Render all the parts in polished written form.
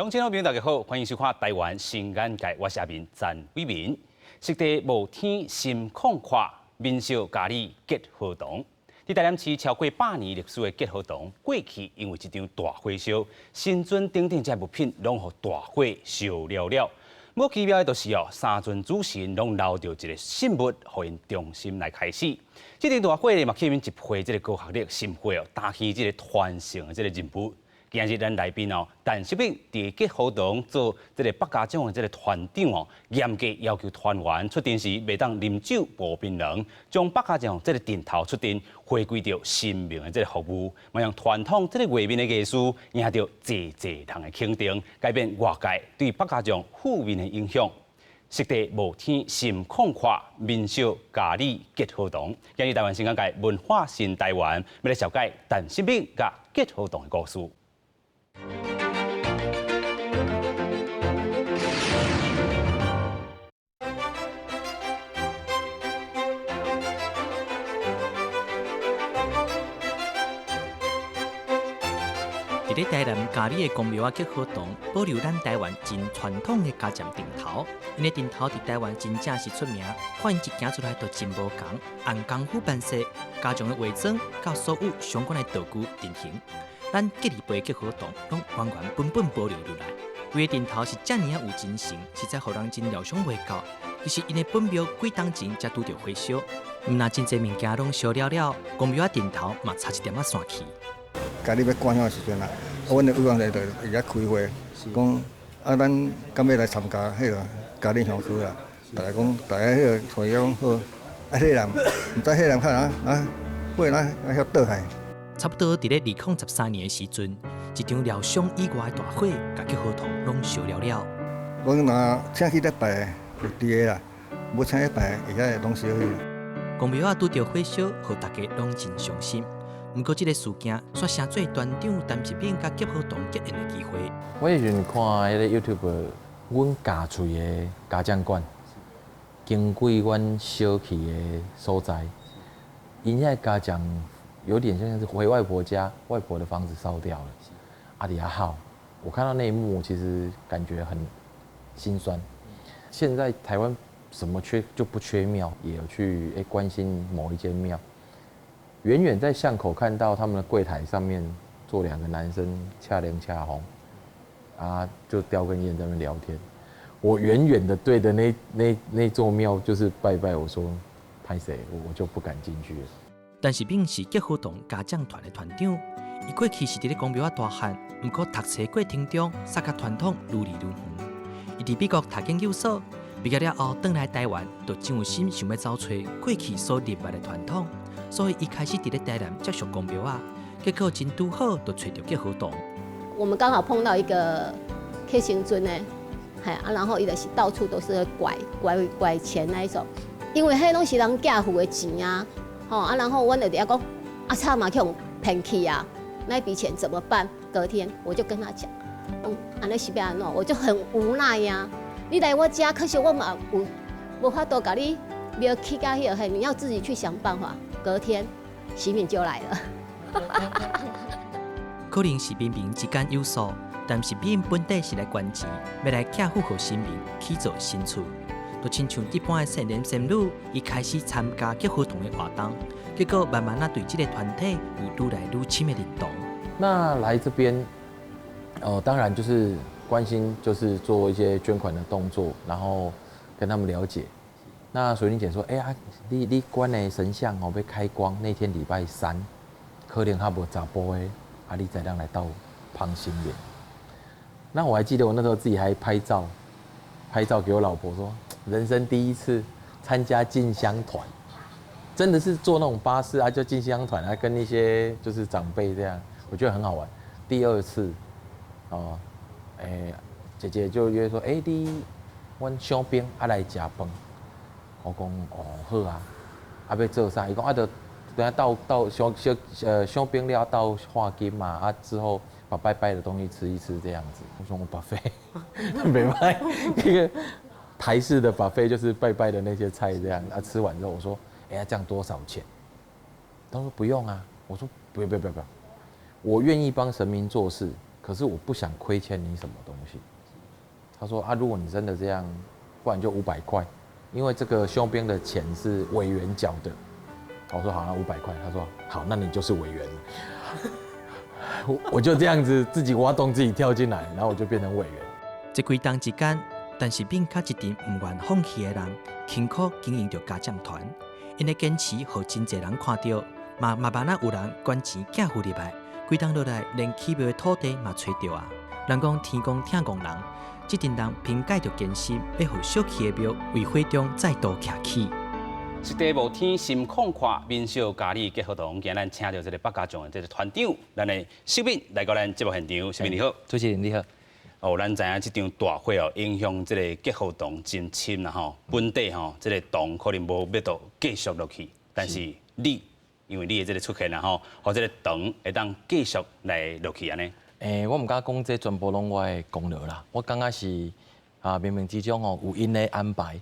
鄉親好朋友大家好，歡迎收看《台灣新眼界》，我是阿明陳偉民。色地無天心曠闊，民俗嘉里結合堂。佇台南市超過100年歷史的結和堂，過去因為一場大火燒，神尊等等這物品攏予大火燒了了。無奇妙的就是哦，三尊主神攏留著一个信物，予𪜶重新來開始。這場大火咧，嘛吸引一批這个高學歷、心血哦，擔起這个傳承的這个任務。今日咱來賓哦，陳錫敏佇結和堂做這个百家將的這个團長哦，嚴格要求團員出陣時袂當啉酒、薄檳榔，將百家將這个陣頭出陣，回歸著神明的這个服務，嘛用傳統這个畫面的藝術，贏著濟濟人的肯定，改變外界對百家將負面的影響。色地無天心曠闊，民俗嘉里結和堂。今日台灣新眼界文化新台灣，欲來紹介陳錫敏佮結和堂的故事。佇咧台南嘉里的公廟仔結和堂，保留咱台灣真傳統的家將陣頭。𪜶的陣頭佇台灣真正是出名，看𪜶一行出來就真無仝，按功夫辦事，家將的化妝佮所有相關的道具陣型，咱隔離輩結和堂攏原原本本保留落來。規个陣頭是遮爾仔有精神，實在予人真料想袂到。其實𪜶的本廟幾冬前才拄著火燒，毋但真濟物件攏燒了了，公廟仔陣頭嘛差一點仔散去。家己欲趕遐的時陣啊，阮的委員會就佇遐開會，講啊，咱敢欲來參加彼个嘉里鄉區啦？大家講，大家彼个會議講好，啊，彼个人毋知彼个人較啊啊，火哪啊遐倒來。差不多佇咧2013年的時陣，一場料想以外的大火，共結和堂攏燒了了。阮若請去咧拜有佇个啦，無請去拜，會曉會攏燒去。公廟仔拄著火燒，予大家攏真傷心。毋過，這个事件煞成做團長陳錫敏佮結和堂結緣的機會。我彼陣看彼个 YouTube，阮咬喙的家將館，經過阮小去的所在，𪜶遐家將有點像是回外婆家，外婆的房子燒掉了，啊佇遐哭。我看到那一幕，其實感覺很心酸。現在台灣什麼缺就不缺廟，也有去關心某一間廟。遠遠在巷口看到他們的櫃檯上面坐兩個男生，恰涼恰紅，啊，就叼根菸在那聊天。我遠遠的對着那座廟就是拜拜，我說歹勢，我就不敢進去了。陳錫敏是結和堂家將團的團長，伊過去是佇咧公廟仔大漢，毋過讀冊過程中，煞佮傳統愈離愈遠。伊佇美國讀研究所，畢業了後，轉來台灣，就真有心想欲走揣過去所入捌的傳統。所以伊開始佇咧台南接觸公廟仔，結果真拄好就揣著結和堂。我們剛好碰到一個客神尊呢，嘿啊，然後伊就是到處都是拐拐拐錢那一種，因為彼攏是人寄付的錢啊，吼啊，然後阮就佇遐講，啊慘嘛去予騙去啊，那一筆錢怎麼辦？隔天我就跟他講，嗯，按呢是欲按怎？我就很無奈呀，啊。你來我家，可是我嘛有無法度共你廟起甲彼个，嘿，你要自己去想辦法。隔天，錫敏就來了。可能是冥冥之間有數，陳錫敏本底是來捐錢，欲來寄付予神明去做新厝，就親像一般的善男信女，伊開始參加結和堂的活動，結果慢慢仔對這个團體有愈來愈深的認同。那來這邊，當然就是關心，就是做一些捐款的動作，然後跟他們了解。那水玲姐說：“哎呀，你捐的神像哦，欲開光那天禮拜三，可能較無查埔的，啊，你再讓來鬥捧神明。”那我還記得我那時候自己還拍照，拍照給我老婆說，人生第一次參加進香團，真的是坐那種巴士啊，就進香團啊，跟一些就是長輩這樣，我覺得很好玩。第二次，哦，欸，姐姐就約說：“欸，你阮小兵啊來食飯。”我講哦好啊，啊欲做啥？伊講啊，就等下鬥鬥燒燒燒餅了鬥化金嘛，啊之後把拜拜的東西吃一吃這樣子。我說我 buffet，袂䆀，那個台式的 buffet 就是拜拜的那些菜這樣。啊吃完之後我說，哎呀這樣多少錢？他說不用啊。我說不用不用不用，我願意幫神明做事，可是我不想虧欠你什麼東西。他說啊，如果你真的這樣，不然就500塊，因為這個傷兵的錢是委員繳的。我說好，那五百塊。他說好，那你就是委員。我就這樣子自己挖洞自己跳進來，然後我就變成委員。這幾冬之間，但是變較一陣毋願放棄的人，辛苦經營著家政團，𪜶的堅持，予真濟人看著，嘛慢慢仔有人捐錢寄付入來，幾冬落來，連起廟的土地嘛揣著啊。人講天公疼戇人，這陣人憑藉著堅心，欲予小氣的廟為火中再度徛起。實地無天心曠闊，民宿嘉里結合堂，今咱請著這个百家將的這个團長，咱的秀敏來到咱節目現場。秀敏你好，主持人你好。哦，咱知影這場大火哦，影響這个結合堂真深啦吼。本地吼，這个堂可能無欲度繼續落去，但是你因為你的這个出現啦吼，予這个堂會當繼續來落去按呢。欸，我毋敢講這全部攏我的功勞啦，我感覺是啊，冥冥之中吼有𪜶的安排。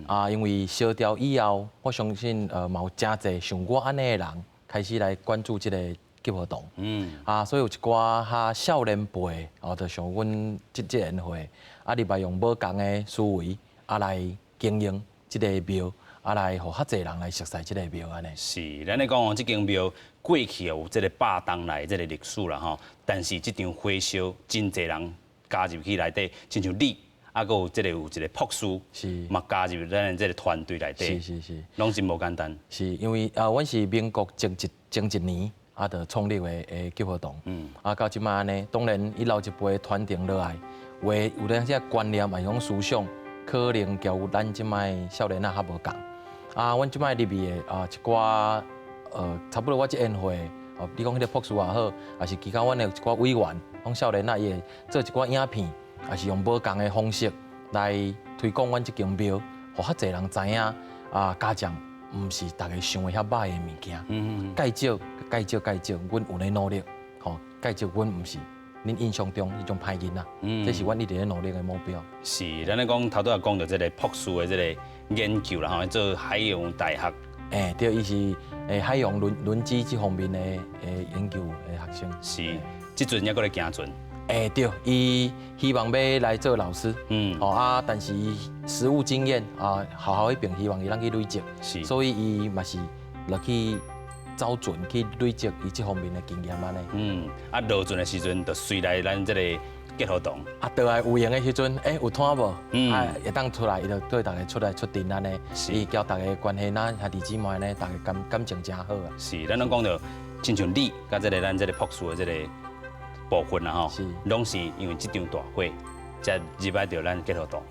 啊，因為燒掉以後，我相信嘛有誠濟像我按呢的人開始來關注這個結合堂。啊，所以有一寡較少年輩，哦，就像阮這緣歲，啊，入來用無仝的思維，啊來經營這個廟，啊來予較濟人來熟似這個廟按呢。是，咱咧講哦，這間廟過去有這个百冬來這个歷史啦吼，但是這場火燒，真濟人加入去內底，親像你，啊，閣有這个有一个博士，嘛加入咱的這个團隊內底，攏真無簡單。是因為啊，阮是民國前一年啊，就創立的結合堂。啊，到這擺按呢，當然伊老一輩傳承落來，有的有當時觀念嘛，種思想，可能交咱這擺少年仔較無仝。啊，阮這擺入去的啊，一寡差不多我這緣歲，哦，你講彼个博士也好，抑是其他阮的一寡委員，講少年仔伊會做一寡影片，抑是用無仝的方式來推廣阮這間廟，予較濟人知影啊，家政毋是逐家想的遐歹的物件。介少介少介少，阮有咧努力，吼，介少阮毋是恁印象中彼種歹囡仔，這是阮一直咧努力的目標。是，咱咧講頭拄仔講著這个博士的這个研究啦吼，做海洋大學。欸，對，伊是海洋輪機這方面的研究的學生。是，這陣猶閣咧行船。欸，對，伊希望欲來做老師，哦啊，但是實務經驗啊，學校彼邊希望伊通去累積，所以伊嘛是落去走船去累積伊這方面的經驗按呢。嗯，啊，落船的時陣就隨來咱這个結合堂。啊，倒來有閒的時陣，欸，有攤無？啊，會當出來，伊就對逐家出來出陣按呢。伊交逐家關係，咱兄弟姊妹呢，逐家感情誠好啊。是，咱攏講著，親像你佮這个咱這个博士的這个部分啦吼，攏是因為這場大火，才入來著咱結合堂。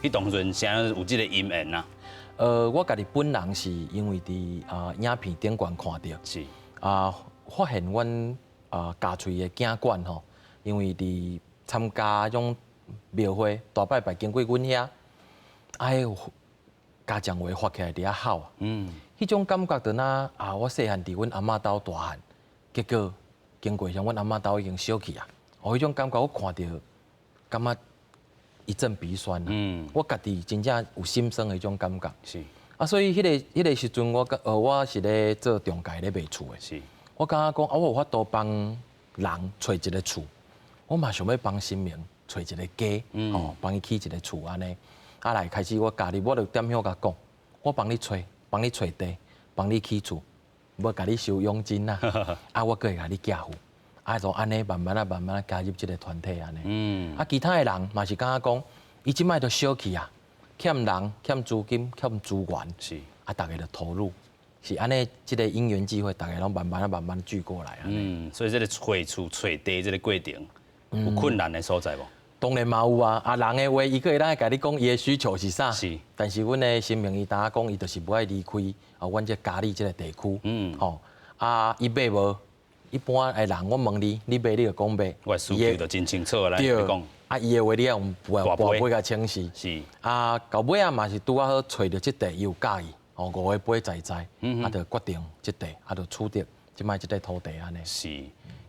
彼當陣啥有這个因緣啊？我家己本人是因為佇啊影片頂懸看著，啊，發現阮啊家喙的景觀吼，因為佇參加種廟會大拜拜經過阮遐，啊，彼家長話發起來佇遐吼，彼種感覺就若啊，我細漢佇阮阿嬤兜大漢，結果經過時，阮阿嬤兜已經燒去啊，哦，彼種感覺我看著，感覺一陣鼻酸。我家己真正有心酸的彼種感覺。啊，所以彼個時陣，我是咧做中介咧賣厝的。我感覺講啊，我有法度幫人揣一个厝，我嘛想欲幫神明揣一个家，吼，幫伊起一个厝按呢。啊，來開始我加入，我就踮遐共講，我幫你揣，幫你揣地，幫你起厝，無共你收佣金啦。啊，我閣會共你寄付。啊，就按呢慢慢仔慢慢仔加入這个團體按呢。啊，其他的人嘛是感覺講，伊這擺就小氣啊，欠人、欠資金、欠資源。啊，逐家就投入，是按呢，這个因緣際會，逐家攏慢慢仔慢慢聚過來。嗯，所以這个揣厝揣地這个過程，有困難的所在無？當然嘛有啊！啊，人的話，伊閣會當共你講伊的需求是啥？但是阮的神明伊當講，伊就是無愛離開啊，阮這嘉里這个地區。吼，啊，伊買無？一般的人，我問你，你買你就講買。我需求就真清楚來講。啊，伊的話你愛用跋杯共請示。啊，到尾仔嘛是拄仔好揣著這塊，伊有佮意，哦，五个杯在在，啊，就決定這塊，啊，就取得這擺這塊土地按呢。是，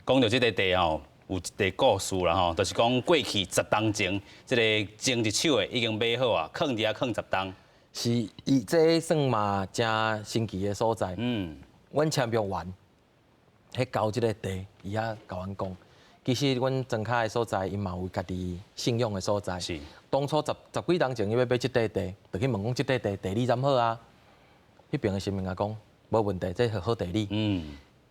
講著這個地吼，有一個故事啦吼，就是講過去十冬前，這個前一手的已經買好啊，囥佇遐囥十冬。是，伊這算嘛誠神奇的所在。阮簽約完，彼交這个地，伊遐共阮講，其實阮莊跤的所在，𪜶嘛有家己信仰的所在。當初十幾冬前，伊欲買這塊地，就去問講這塊地地理怎好啊？彼爿的神明啊講，無問題，這好地理。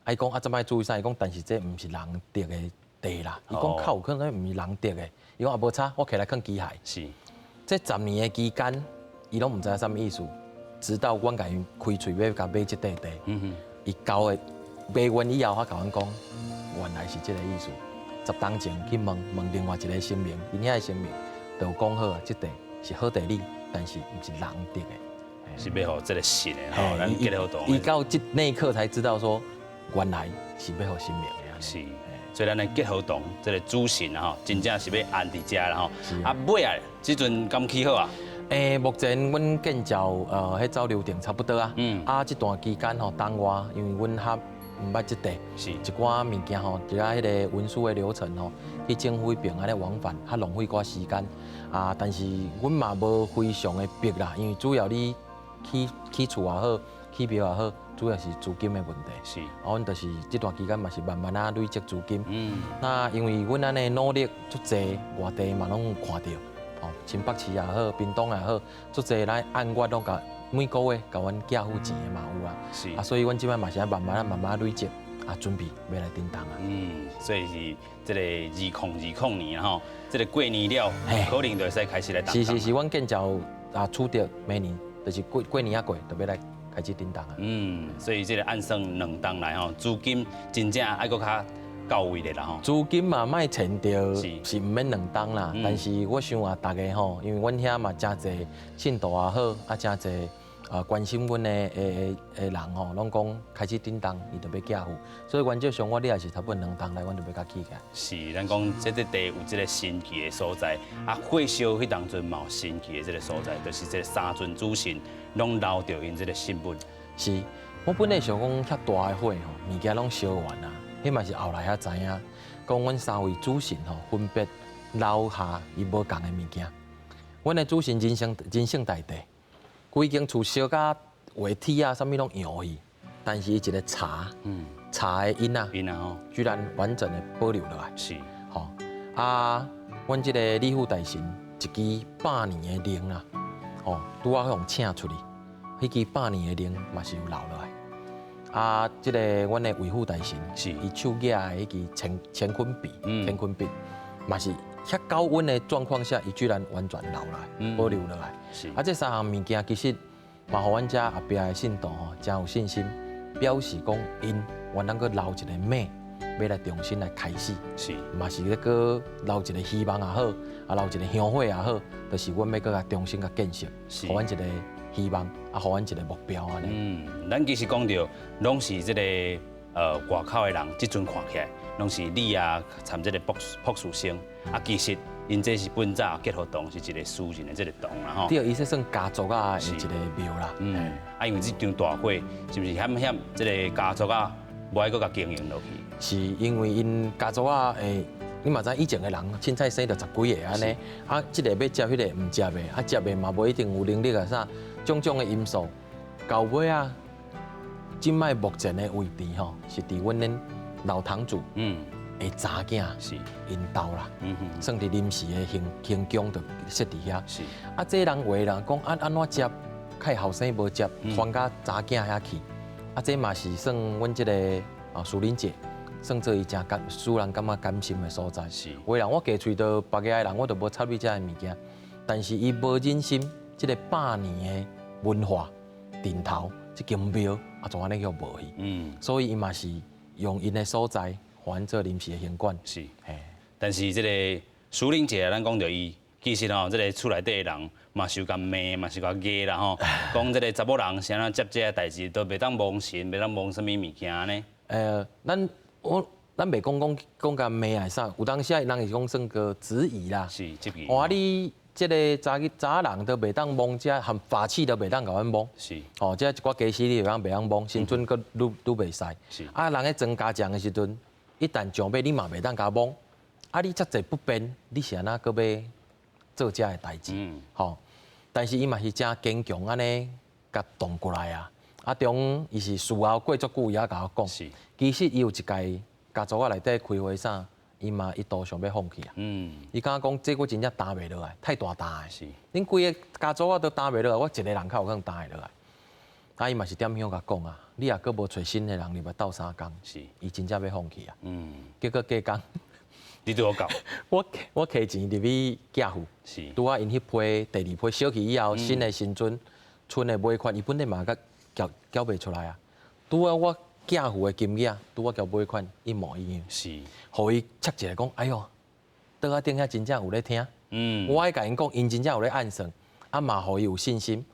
啊，伊講啊，這擺注意啥？伊講，但是這毋是人得的地啦。伊講較有可能毋是人得的。伊講啊，無差，我摕來囥機械。這10年的期間，伊攏毋知影啥物意思，直到阮共伊開喙欲共買這塊地，伊交的買完以後，才共阮講，原來是這個意思。10冬前去問問另外一個神明，𪜶遐的神明就有講好啊，這地是好地理，但是毋是人得的。是欲予這個神的吼，咱結合堂。伊到這那一刻才知道說，原來是欲予神明的。是，所以咱的結合堂這個主神吼，真正是欲安佇遮啦吼。啊，尾啊，這陣敢起好啊？目前阮建造彼走流程差不多啊。啊，這段期間吼，冬外，因為阮較毋捌這地，一寡物件吼，佇遐彼个文書的流程吼，去政府彼爿按呢往返，較浪費寡時間。啊，但是阮嘛無非常的迫啦，因為主要你起起厝也好，起廟也好，主要是資金的問題。啊，阮就是這段期間嘛是慢慢仔累積資金。那因為阮按呢努力足濟，外地嘛攏有看著，吼，新北市也好，屏東也好，足濟來按月攏共每個月共阮寄付錢的嘛有啊。啊，所以阮這擺嘛是愛慢慢仔慢慢累積，啊，準備欲來振動啊。嗯，所以是這個2020年吼，這個過年了，可能就會使開始來動。是是是，阮建造啊取得明年，就是過過年仔過，就欲來開始振動啊。嗯，所以這個按算兩冬來吼，資金真正愛閣較到位的啦吼。資金嘛，莫錢著是毋免兩冬啦，但是我想啊，逐家吼，因為阮遐嘛誠濟信徒也好，啊誠濟啊關心阮的人吼，攏講開始振動，伊就欲寄付，所以原則上我你也是差不多兩冬來，阮就欲共起來。是，咱講這個地有這個神奇的所在，啊火燒彼當陣嘛有神奇的這個所在，就是這個三尊主神攏留著𪜶這個信物。是，我本來想講遐大的火吼，物件攏燒完啊，彼嘛是後來才知影，講阮三位主神吼分別留下伊無仝的物件。阮的主神仁聖仁聖大帝，規間厝燒甲畫鐵啊，啥物攏溶去，但是伊一個柴，柴的印仔，印仔吼，居然完整的保留落來。吼啊，阮這個李副大神一支百年的鈴啊，吼，拄仔予人請出去，彼支百年的鈴嘛是有留落來。啊，這個阮的維護大神，伊手舉的彼支乾乾坤筆，乾坤筆嘛是遐高溫的狀況下，伊居然完全留落來，保留落來。啊，這三項物件其實嘛，予阮遮後壁的信徒吼，誠有信心，表示講𪜶原來閣留一個命，欲來重新來開始。嘛是咧閣留一個希望也好，啊留一個香火也好，就是阮欲閣共重新共建設，予阮一個希望，啊，予阮一個目標按呢。嗯，咱其實講著，攏是這個外口的人，這陣看起來，攏是你啊，參這個博博士生，啊，其實𪜶這是本早結合堂是一個私人的這個堂啦吼。對，伊這算家族仔的一個廟啦。嗯，啊，因為這場大火，是毋是險險這個家族仔無愛閣共經營落去？是因為𪜶家族仔會，你嘛知以前的人凊彩生著十幾个按呢，啊，這個欲接，彼個毋接的，啊，接的嘛無一定有能力啊啥，種種的因素，到尾啊，這擺目前的位置吼，是佇阮恁老堂主的查囝𪜶兜啦，算佇臨時的行行宮就設佇遐。啊，這人有的人講啊，按怎接，較後生無接，傳甲查囝遐去。啊，這嘛是算阮這個啊淑玲姐，算做伊誠甘，使人感覺甘心的所在。有的人我加喙著別个的人，我就無插你這的物件，但是伊無忍心，這個百年的文化陣頭，這間廟啊，就按呢予無去。所以伊嘛是用𪜶的所在，還做臨時的行館。但是這個淑玲姐，咱講著伊，其實吼，這個厝內底的人嘛受共罵，嘛受共罵啦吼。講這個查某人啥物接這个代誌，都袂當摸神，袂當摸啥物物件呢？咱我咱袂講講講共罵還是啥，有當時人是講算個質疑啦。是質疑。哇，你這個查查人都袂當摸這含法器都袂當共阮摸。哦，這一寡家私你會當袂當摸，身準閣愈愈袂使。啊，人咧裝家醬的時陣，一旦上尾你嘛袂當共摸。啊，你遮濟不便，你是按怎閣欲做這个代誌？吼，但是伊嘛是誠堅強按呢，共擋過來啊。啊，中伊是事後過足久，伊才共我講。其實伊有一屆家族仔內底開會啥，伊嘛一度想欲放棄啊。伊感覺講這我真正擔袂落來，太大擔的。恁規個家族仔都擔袂落來，我一个人較有可能擔會落來。啊，伊嘛是點香共講啊，你若閣無揣新的人入來鬥相共，伊真正欲放棄啊。結果隔工，你拄好到。我提錢入去寄付，拄仔𪜶彼批第二批燒去以後，新的神尊賰的尾款，伊本來嘛閣繳繳袂出來啊。拄仔我寄付的金額，拄仔佮尾款一模一樣。予伊切一下講，哎喲，桌仔頂遐真正有咧聽。我愛共𪜶講，𪜶真正有咧按算，啊嘛予伊有信心。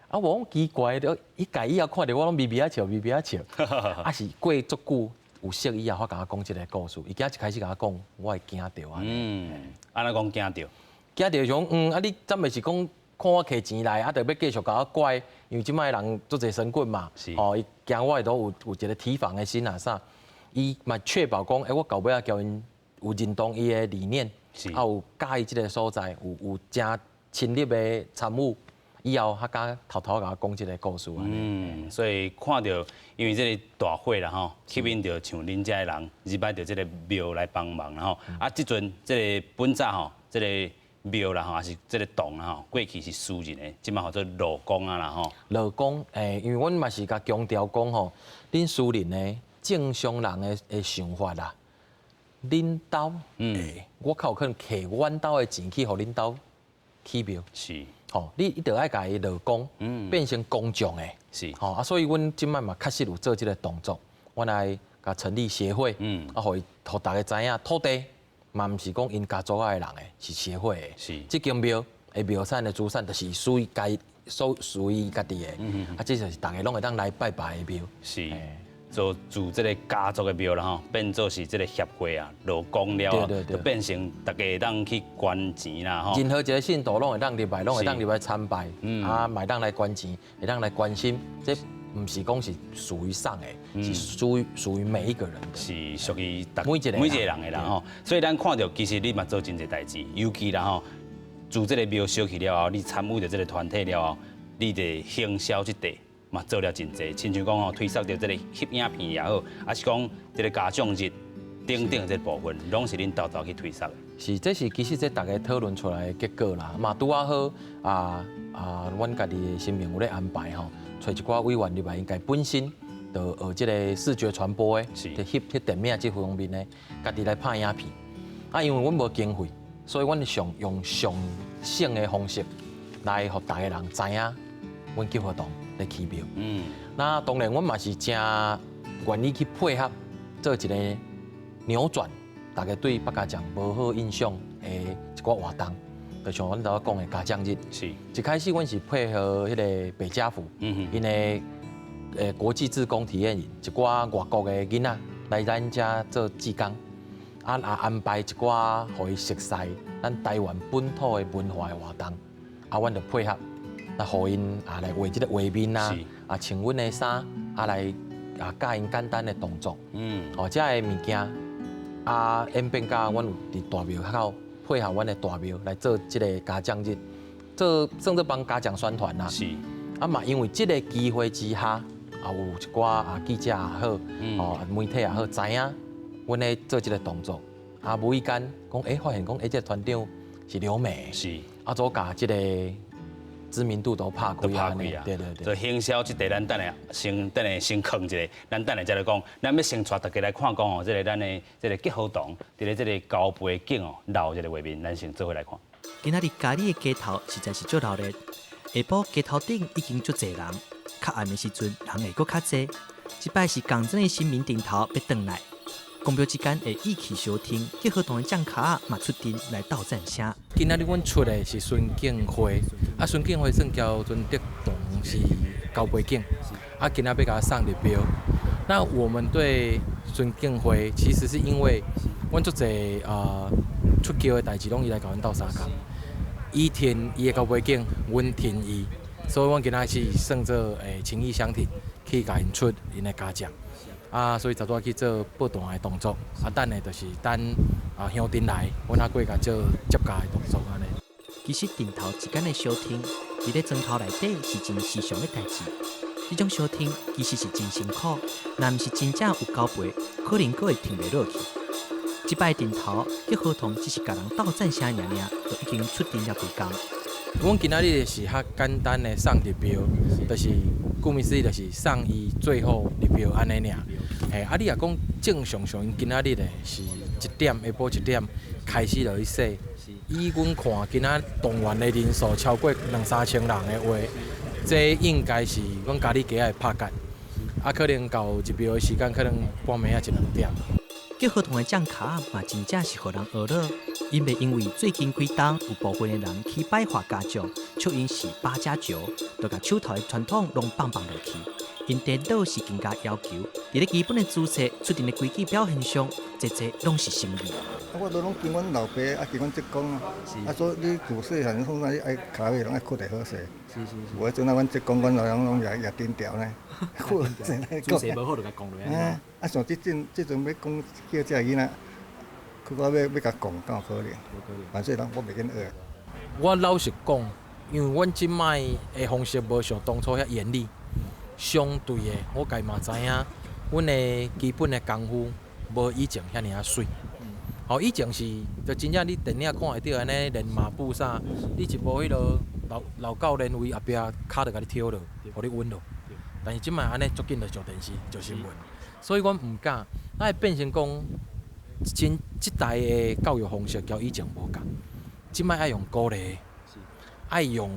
啊，我講奇怪，伊改以後看著我攏微微仔笑，微微仔笑。啊是過足久有識以後，才共我講這个故事。伊今仔一開始共我講，我會驚著按呢。嗯，按怎講驚著？驚著想，啊你怎會是講看我提錢來，啊著欲繼續共我拐？因為這擺人足濟神棍嘛，吼，伊驚我會都有一個提防的心啊啥。伊嘛確保講，欸，我到尾仔共𪜶有認同伊的理念，啊有佮意這个所在，有誠親密的參與。以後才敢偷偷共我講這个故事按呢。嗯，所以看著因為這个大火啦吼，吸引著像恁遮的人入來著這个廟來幫忙啦吼。啊，這陣這个本早吼，這个廟啦吼，抑是這个堂啦吼，過去是私人的，這擺號做勞工啊啦吼。勞工，欸，因為阮嘛是共強調講吼，恁私人的正常人的想法啦，恁兜，欸，我較有可能提阮兜的錢去予恁兜起廟。吼，你一定愛共伊勞工，變成公眾的。吼啊，所以阮這擺嘛確實有做這个動作，阮來共成立協會，啊，予伊予大家知影，土地嘛毋是講𪜶家族仔的人的，是協會的。這間廟的廟產的資產，就是屬於家屬屬於家己的。啊，這就是大家攏會當來拜拜的廟。是。做自這个家族的廟啦吼，變做是這个協會啊，勞工了，就變成大家會當去捐錢啦吼。任何一个信徒攏會當入來，攏會當入來參拜，啊，嘛會當來捐錢，會當來關心。這毋是講是屬於啥的，是屬於每一個人的。是屬於每一個每一個人的啦吼。所以咱看著其實你嘛做真濟代誌，尤其啦吼，自這个廟燒去了後，你參與著這个團體了後，你佇行銷這塊嘛做了真濟，親像講吼，推捒著這个翕影片也好，抑是講這个家長日等等這个部分，攏是恁兜兜去推捒的。是，這是其實這逐家討論出來的結果啦。嘛拄仔好啊啊，阮家己的神明有咧安排吼，揣一寡委員入來，𪜶家本身就學這个視覺傳播的，就翕翕電影這方面的，家己來拍影片。啊，因為阮無經費，所以阮上用上省的方式來予逐家人知影阮吉和堂咧起廟。那當然，阮嘛是誠願意去配合做一个扭轉，大家對客家將無好印象的一寡活動，就像阮頭仔講的家長日。一開始阮是配合彼个白家福，𪜶的國際志工體驗營，一寡外國的囡仔來咱遮做志工，啊啊安排一寡予伊熟悉咱台灣本土的文化的活動，啊，阮就配合，來予𪜶啊來畫這个畫面啊，啊穿阮的衫，啊來啊教𪜶簡單的動作，哦，這个物件啊演變到阮有佇大廟口配合阮的大廟來做這个家長日，做算做幫家長宣傳啦。啊嘛，因為這个機會之下，啊有一寡啊記者也好，哦媒體也好，知影阮咧做這个動作，啊無意間講，欸發現講，欸這个團長是留美，啊就共這个知名度都拍開，都拍開啊！對對對。所以行銷這塊，咱等下先等下先囥一下，咱等下再來講。咱欲先帶大家來看講哦，這个咱的這个吉和堂，佇咧這个高背景哦，鬧這个畫面，咱先做伙來看。今仔日佳里的街頭實在是足熱鬧，下晡街頭頂已經足濟人，較暗的時陣人會閣較濟。這擺是仝陣的神明陣頭欲轉來，公廟之間會意氣相挺，吉和堂的將跤仔嘛出陣來鬥讚聲。今仔日阮出的是孫敬輝，啊孫敬輝算交陣德堂是交背景，啊今仔欲共送入廟。那我們對孫敬輝其實是因為阮足濟啊出轎的代誌攏伊來共阮鬥相共，伊挺伊的交背景，阮挺伊，所以阮今仔是算做情義相挺，去共𪜶出𪜶的家將。啊，所以才拄仔去做報壇的動作，啊，等下就是等啊鄉鎮來，阮仔過共做接駕的動作按呢。其實陣頭之間的相挺，佇咧莊頭內底是真時常的代誌。這種相挺其實是真辛苦，若毋是真正有交陪，可能閣會停袂落去。這擺陣頭結合堂只是共人鬥讚聲爾爾，就已經出陣了幾工。阮今仔日是較簡單的送入廟，就是顧名思義，就是送伊最後入廟按呢爾。嘿，啊，你若講正常上，𪜶今仔日的是一點下晡一點開始落去洗。以阮看，今仔動員的人數超過兩三千人的話，這應該是阮佳里街仔的拍結。啊，可能到入廟的時間，可能半暝仔一兩點。結合堂的將卡嘛，真正是予人呵咾。𪜶袂因為最近幾冬有部分的人去擺化家將，笑𪜶是八加九，就共手頭的傳統攏放放落去。𪜶顛倒是更加要求，佇咧基本的姿勢、出陣的規矩表現上，這這攏是心意。啊，我都攏跟阮老爸啊，跟阮叔公啊，啊，所以你自細漢創啥，你愛跤尾攏愛屈得好勢。是是是。無彼陣啊，阮叔公、阮老人攏也也頂條呢。姿勢無好就共講落來。啊，像這陣這陣欲講叫這个囡仔，去到欲欲共講，敢有可能？反正人我袂緊學。我老實講，因為阮這擺的方式無像當初遐嚴厲，相對的，我家嘛知影，阮的基本的功夫無以前遐爾仔媠。吼，以前是就真正你電影看會著按呢練馬步啥，你一無彼落老老教練位後壁跤就共你挑落，予你穩落。但是這擺按呢足緊就上電視、上新聞，所以阮毋敢，咱會變成講，真這代的教育方式佮以前無仝。這擺愛用鼓勵，愛用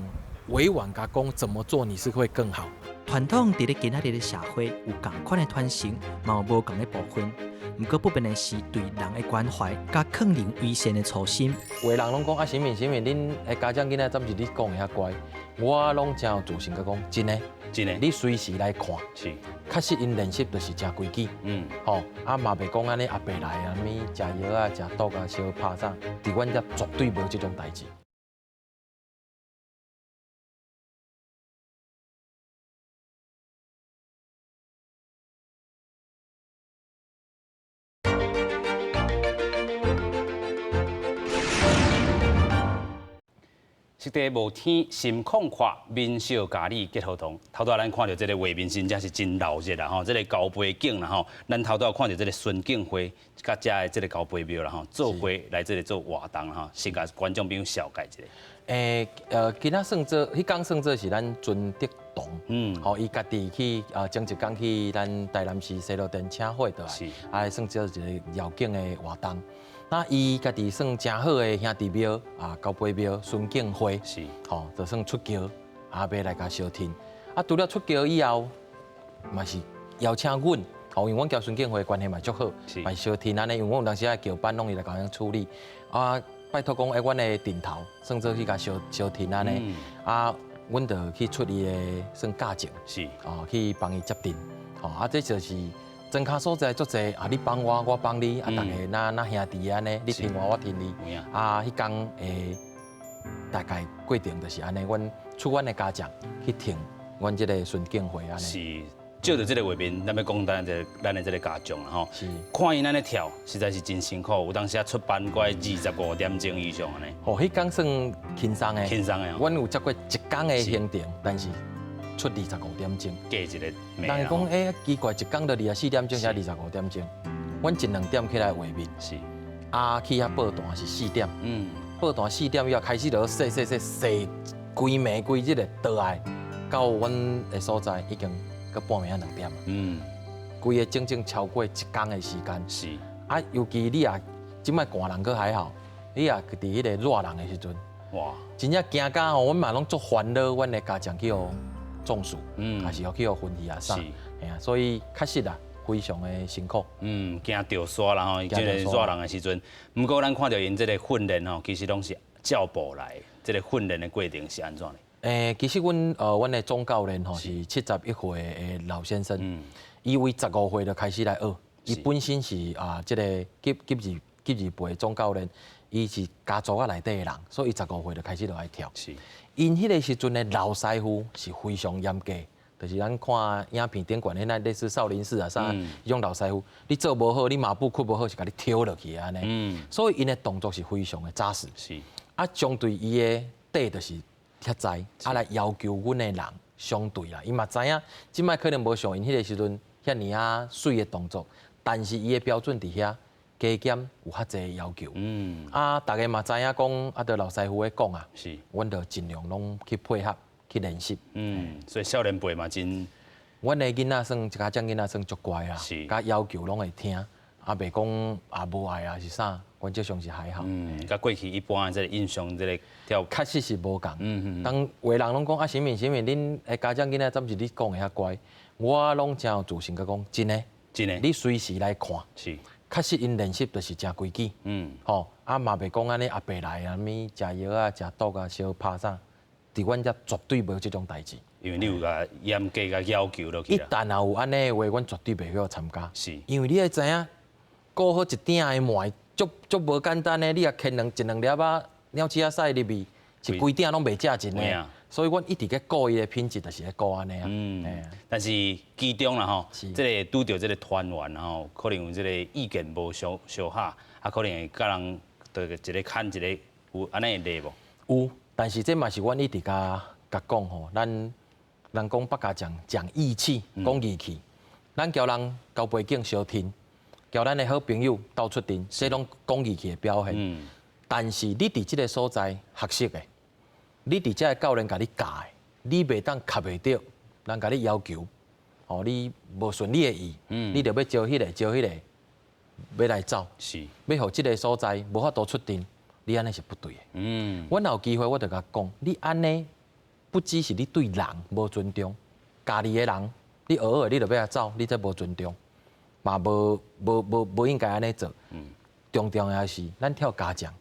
委婉共講怎麼做你是會更好。傳統佇咧今仔日的社會有仝款的傳承，嘛有無仝的部分。毋過不變的是對人的關懷，佮勸人為善的初心。有的人攏講啊，神明神明，恁的家長囡仔怎是你講的遐乖？我攏誠有自信，佮講真的，真的，你隨時來看，是，確實𪜶練習就是誠規矩，吼，啊嘛袂講按呢阿伯來啊，啥物食藥啊、食毒啊、相拍啥，佇阮遮絕對無這種代誌。實地無天心曠闊，民俗嘉里結合堂。頭拄仔咱看著這个畫面，真正是真鬧熱啦吼！這个高碑景啦吼，咱頭拄仔看著這个孫敬輝佮遮的這个高碑廟啦吼，做伙來這个做活動吼，先共觀眾朋友紹介一下。今仔算做，彼工算做是咱尊德堂，吼，伊家己去，前一工去咱台南市西螺店請火倒來，啊，算做一个繞境的活動。那伊家己算誠好的兄弟廟啊，高碑廟孫敬輝，吼，就算出轎，啊，欲來共相挺。啊，除了出轎以後，嘛是邀請阮，吼，因為阮佮孫敬輝關係嘛足好，嘛是相挺按呢，因為阮有當時仔轎班攏伊來共阮處理。啊，拜託講，欸，阮的陣頭算做去共相相挺按呢，啊，阮就去出伊的算價錢，哦，去幫伊接陣，吼，啊，這就是。莊跤所在足濟啊！你幫我，我幫你，啊，逐家若若兄弟按呢，你挺我，我挺你。啊，彼工的大概過程就是按呢，阮出阮的家長去挺阮這个孫敬輝按呢。是，照著這个畫面，咱欲講咱這咱的這个家長啦吼。看𪜶按呢跳，實在是真辛苦。有當時啊出班過25點鐘以上按呢。吼，彼工算輕鬆的。輕鬆的。阮有接過一工的行程，但是。出25點鐘，過一个。人講欸，奇怪，一工就24點鐘，才25點鐘。阮一兩點起來畫面，是。啊，去遐報單是四點，報單四點以後開始就洗洗洗洗，規暝規日的倒來，到阮的所在已經閣半暝仔兩點。規个整整超過一工的時間。是。啊，尤其你若這擺寒人閣還好，你若佇彼個熱人的時陣，哇，真正驚甲吼，阮嘛攏足煩惱，阮的家長去予中暑，也是予去予昏去啊啥，嘿啊，所以確實啊，非常的辛苦。嗯，驚著沙啦吼，這个熱人的時陣。毋過咱看著𪜶這个訓練吼，其實攏是照步來。這个訓練的過程是按怎呢？欸，其實阮的總教練吼是71歲的老先生，伊為15歲就開始來學。伊本身是啊，這个級級二級二輩總教練，伊是家族仔內底的人，所以伊15歲就開始就愛跳。𪜶彼个時陣的老師傅是非常嚴格，就是咱看影片頂懸彼那類似少林寺啊啥，彼種老師傅，你做無好，你馬步屈無好，是共你挑落去按呢。所以𪜶的動作是非常的紮實。啊，相對伊的底就是遐知，啊來要求阮的人相對啦，伊嘛知影，這擺可能無像𪜶彼个時陣遐爾仔媠的動作，但是伊的標準佇遐，加減有較濟要求。啊，逐家嘛知影講，啊，著老師傅咧講啊，阮就盡量攏去配合去練習。嗯，所以少年輩嘛真，阮的囡仔算一家長囡仔算足乖啦，佮要求攏會聽，啊，袂講啊無愛啊是啥，原則上是還好。嗯，佮過去一般的這個印象，這個跳確實是無仝。當有的人攏講啊，啥物啥物，恁的家長囡仔怎是你講的遐乖？我攏誠有自信，佮講真的，真的，你隨時來看。確實𪜶練習就是誠規矩。吼，啊嘛袂講按呢阿伯來啊，物食藥啊、食毒啊、相拍啥，佇阮遮絕對無這種代誌。因為你有共嚴格共要求落去一旦若有按呢的話，阮絕對袂去參加。因為你愛知影，顧好一鼎的糜，足足無簡單的。你若牽兩一兩粒仔鳥鼠仔屎入去，是規鼎攏袂食盡的。所以阮一直咧顧伊的品質，就是咧顧按呢啊。但是其中啦吼，這個拄著這個團員吼，可能有這個意見無相相合，啊，可能會佮人就一個牽一個，有按呢的例無？有，但是這嘛是阮一直共共講吼，咱人講客家講講義氣，講義氣，咱交人交背景相挺，交咱的好朋友鬥出陣，這攏講義氣的表現。但是你佇這個所在學習的，你佇遮个教練共你教的，你袂當合袂著，人共你要求，哦，你無順你的意，你就欲招彼个招彼个，欲來走，欲予這个所在無法度出陣，你按呢是不對的。阮若有機會，我就共講，你按呢不只是你對人無尊重，家己的人，你偶爾你就欲來走，你這無尊重，嘛無無無無應該按呢做。重重要的是，咱跳家將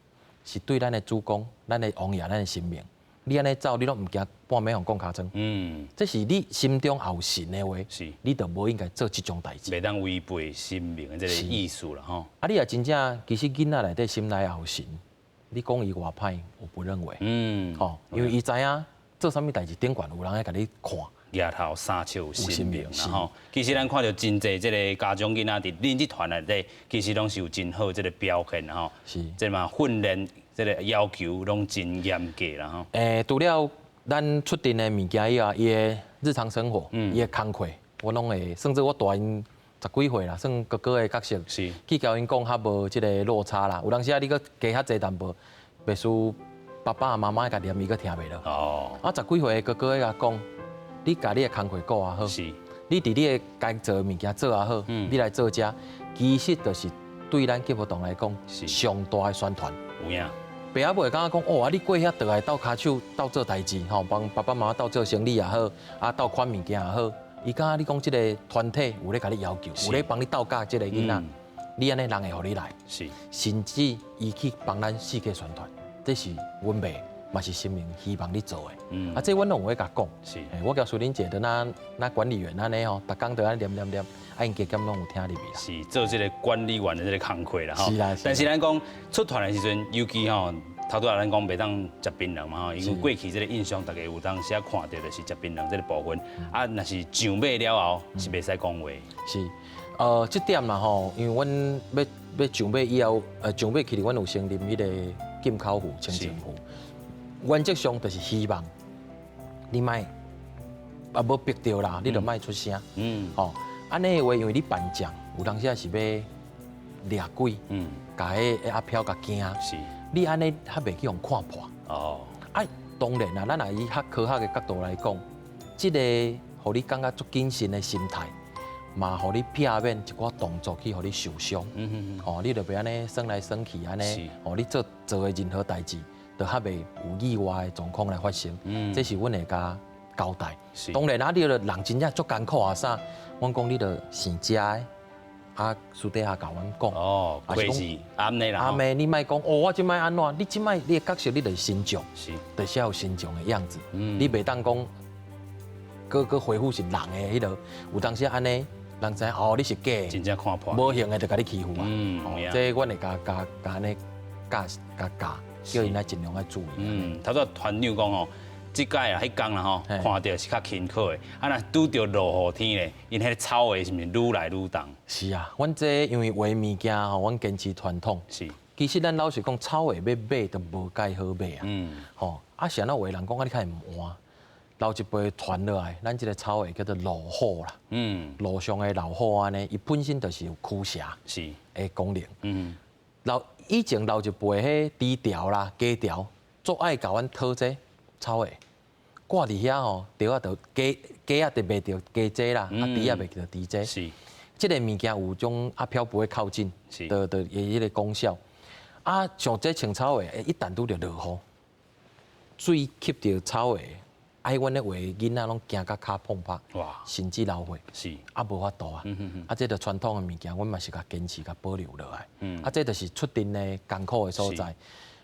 是對咱的祖公、咱的王爺、咱的神明。你按呢走，你攏毋驚半暝予人摃尻川。這是你心中也有神的話，你就無應該做這種代誌。袂當違背神明的這個意思啦吼。啊，你若真正其實囡仔內底心內也有神，你講伊偌歹，我不認為。吼，因為伊知影做啥物代誌，頂懸有人愛共你看。額頭三尺有神明啦吼。其實咱看著真濟這个家長囡仔佇恁這團內底，其實攏是有真好這个表現啦吼。這嘛訓練這个要求攏真嚴格啦吼。除了咱出陣的物件以外，伊的日常生活，伊的工課，我攏會，甚至我大𪜶十幾歲啦，算哥哥的角色，去共𪜶講較無這个落差啦。有當時啊，你閣加較濟淡薄，袂輸爸爸媽媽共念伊閣聽袂落。啊，十幾歲的哥哥共講，你共你的工課顧也好，你佇你的該做的物件做也好，你來做遮，其實就是對咱吉和堂來講，上大的宣傳。有影。爸仔母會感覺講，哦，啊，你過遐倒來鬥跤手鬥做代誌，吼，幫爸爸媽媽鬥做生理也好，啊，鬥款物件也好，伊感覺你講這个團體有咧共你要求，有咧幫你鬥教這个囡仔，你按呢人會予你來，甚至伊去幫咱四界宣傳，這是阮爸嘛是神明希望你做的。啊，這阮攏有咧共講。我共淑玲姐的那管理員按呢吼，逐工都按念念念，啊，𪜶加減攏有聽入去啦。是做這个管理員的這个工課啦吼。是啦。但是咱講出團的時陣，尤其吼，頭拄仔咱講袂當食檳榔嘛吼，因為過去這个印象，大家有當時仔看著就是食檳榔這个部分。啊，若是上馬了後是袂使講話。是，這點啦吼，因為阮欲欲上馬以後，上馬其實阮有先啉彼个禁口符、清淨符。原則上就是希望你莫啊無逼著啦，你就莫出聲。吼，按呢的話，因為你扮將，有當時是欲掠鬼，共彼阿飄共驚。你按呢較袂去予看破。啊，當然啦，咱若以較科學的角度來講，這个予你感覺足謹慎的心態，嘛予你避免一寡動作去予你受傷。吼，你就袂按呢耍來耍去按呢，吼，你做做的任何代誌，就較袂有意外的狀況來發生。這是阮會共交代。當然啊，你著人真正足艱苦啊啥，阮講你著生食的，啊私底下共阮講。哦，開始暗的啦。暗的，你莫講哦，我這擺按怎？你這擺你的角色，你就是神將，就是要有神將的樣子。你袂當講，閣閣回復是人的彼个，有當時按呢，人知哦，你是假的，真正看破，無閒的就共你欺負啊。這阮會共共共按呢教共教，叫𪜶來盡量愛注意。嗯，頭拄團長講吼，這擺啊，彼工啦吼，看著是較勤苦的，啊，若拄著落雨天咧，𪜶彼个草鞋是毋是愈來愈重？是啊，阮這因為畫物件吼，阮堅持傳統。其實咱老實講，草鞋欲買都無蓋好買啊。吼，啊是按怎有的人講啊，你較會毋換？老一輩傳落來，咱這个草鞋叫做路虎啦。路上的老虎按呢，伊本身就是有驅邪的功能。老以前老一輩彼豬條啦、雞條，足愛共阮討這草鞋，掛佇遐吼，著仔就雞雞仔就袂著雞胗啦，啊豬仔袂著豬胗。這个物件有種阿飄不會靠近的彼个功效。啊，像這穿草鞋，一旦拄著落雨，水吸著草鞋，啊，阮咧畫囡仔攏驚甲跤碰拍，甚至流血，啊，無法度啊。啊，這就傳統的物件，阮嘛是共堅持、共保留落來。啊，這就是出陣的艱苦的所在。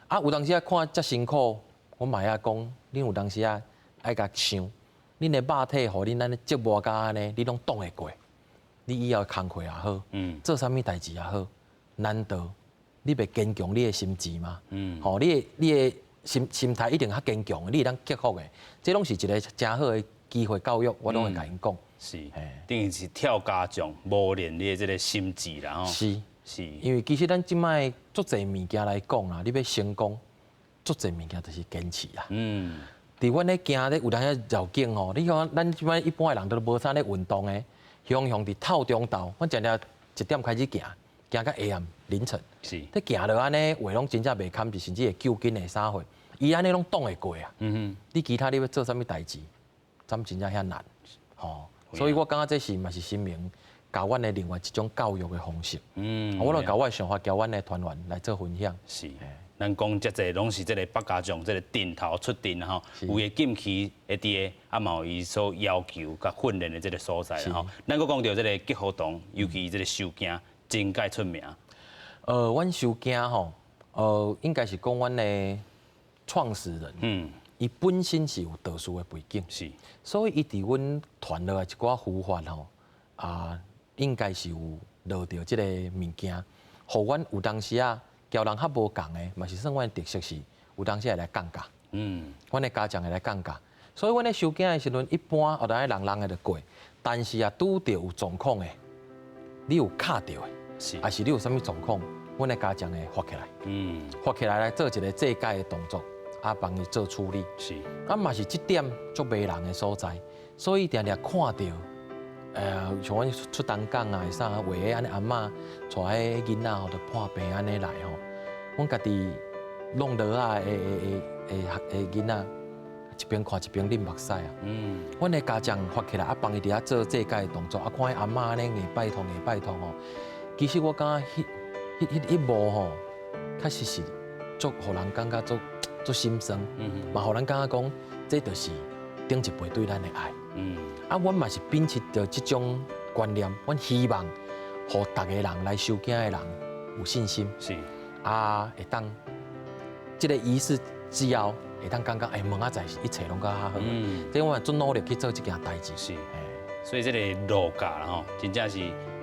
啊，有當時仔看遮辛苦，我嘛會曉講，恁有當時仔愛共想，恁的肉體予恁按呢折磨甲按呢，你攏擋會過。你以後工課也好，做啥物代誌也好，難道你袂堅強你的心智嗎？吼，你的心態一定較堅強，你會當克服的。這攏是一个誠好的機會教育，我攏會共𪜶講。是，等於是跳家將磨練你的這个心智啦吼。是，因為其實咱這擺足濟物件來講啦，你欲成功，足濟物件就是堅持啦。佇阮咧行咧，有當時繞境吼，你看咱這擺一般的人都無啥咧運動的，雄雄佇透中晝，阮定定1點開始行，行到下暗凌晨。你行落按呢，話攏真正袂堪，甚至會救緊的啥貨，伊按呢攏擋會過啊。你其他你欲做啥物代誌，怎真正遐難，吼。所以我感覺這是嘛是神明教阮的另外一種教育的方式。我攏共我的想法，交阮的團員來做分享。是。咱講遮濟攏是這个百家將，這个陣頭出陣吼，有的禁區會佇个，啊嘛有伊所要求佮訓練的這个所在吼。咱閣講著這个吉和堂，尤其這个收驚真蓋出名。阮收驚吼，應該是講阮的創始人，伊本身是有道士的背景，所以伊佇阮傳落來一寡符法吼，啊，應該是有落著這个物件，予阮有當時啊。交人較無仝的，嘛是算阮的特色是，有當時會來降駕。阮的家將會來降駕，所以阮咧收驚的時陣，一般後來人人的就過，但是啊，拄著有狀況的，你有卡著的，抑是你有啥物狀況，阮的家將會發起來，發起來來做一个祭解的動作，啊，幫伊做處理。啊嘛是這點足迷人的所在，所以定定看著，像阮出東港啊，會啥畫的按呢阿嬤帶彼囡仔吼，就破病按呢來吼，阮家己弄落仔的的的的囡仔，一邊看一邊忍目屎啊。阮的家將發起來，啊幫伊佇遐做祭解的動作，啊看彼阿嬤按呢硬拜託硬拜託吼。其實我感覺彼彼彼一幕吼，確實是足予人感覺足足心酸，嘛予咱感覺講，這就是頂一輩對咱的愛。啊，阮嘛是秉持著這種觀念，阮希望予逐个人來收驚的人有信心。啊，會當這个儀式之後，會當感覺欸，明仔載一切攏閣較好。這我嘛足努力去做這件代誌。是。所以這个落駕啦吼，真正是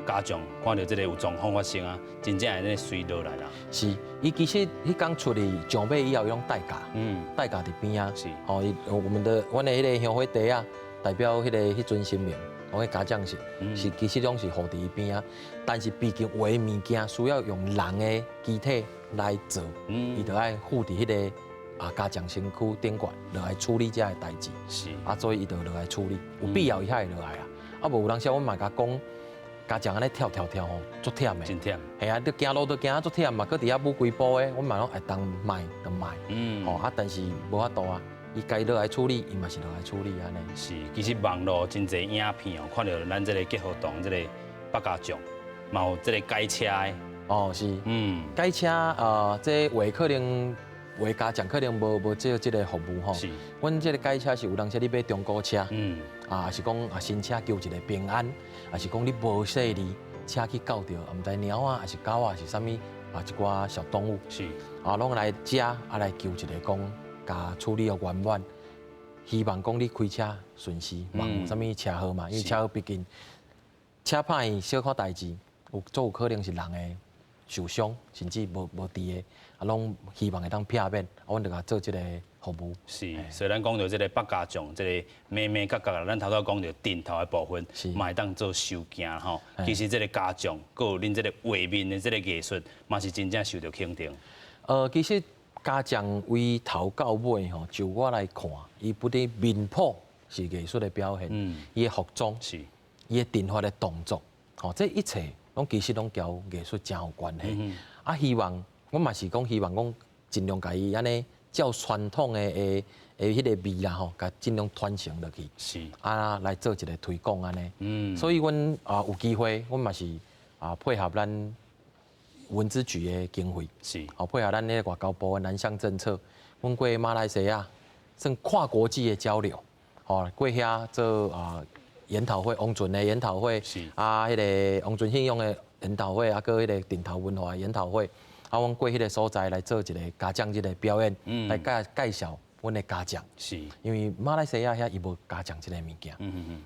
家將看著這个有狀況發生啊，真正會咧隨落來啦。是，伊其實彼工出去上尾以後，伊攏代駕，代駕佇邊仔。吼，伊我們的阮的彼个香火袋仔，代表彼个彼尊神明，阮的家將是，是其實攏是護佇伊邊仔。但是畢竟有的物件需要用人的機體來做，伊就愛附佇彼个啊家將身軀頂懸落來處理這个代誌。啊，所以伊就落來處理，有必要伊才會落來啊。啊，無有當時阮嘛共講，家將按呢跳跳跳吼，足忝的。真忝。嘿啊，你行路都行足忝嘛，閣佇遐舞幾步的，阮嘛攏會當莫就莫。吼啊，但是無法度啊，伊該落來處理，伊嘛是落來處理按呢。是，其實網路真濟影片哦，看著咱這个吉和堂這个百家將，嘛有這个改車的。哦，是。改車這話可能話家將可能無做這个服務吼。阮這个改車是有當時你買中古車，啊，是講啊新車求一个平安，抑是講你無細膩車去到著，毋知貓仔，抑是狗仔，是啥物啊一寡小動物。啊，攏來遮啊來求一个講，共處理予圓滿，希望講你開車順時，嘛有啥物車禍嘛？因為車禍畢竟車歹去小可代誌，有足有可能是人會受傷，甚至無治的，啊，攏希望會當避免，啊，阮就共做這个服務。是，所以咱講著這个百家將，這个眉眉角角，咱頭拄講著陣頭的部分，嘛會當做收驚吼。其實這个家將，閣有恁這个畫面的這个藝術，嘛是真正受著肯定。其實家將為頭到尾吼，就我來看，伊不佇面譜是藝術的表現，伊的服裝，伊的陣法的動作，吼，這一切攏其實攏佮藝術誠有關係。啊，希望我嘛是講希望講盡量共伊按呢照傳統的彼个味啦吼，共盡量傳承落去。啊，來做一個推廣按呢。所以阮啊有機會，阮嘛是啊配合咱文資局的經費，好配合咱那個外交部的南向政策，阮過馬來西亞算跨國際的交流，吼過遐做啊研討會，王船的研討會，啊，彼个王船信仰的研討會，啊，閣彼個陣頭文化的研討會，啊，阮過彼个所在來做一個家長日的表演，來介紹阮的家將。因為馬來西亞遐伊無家將這个物件。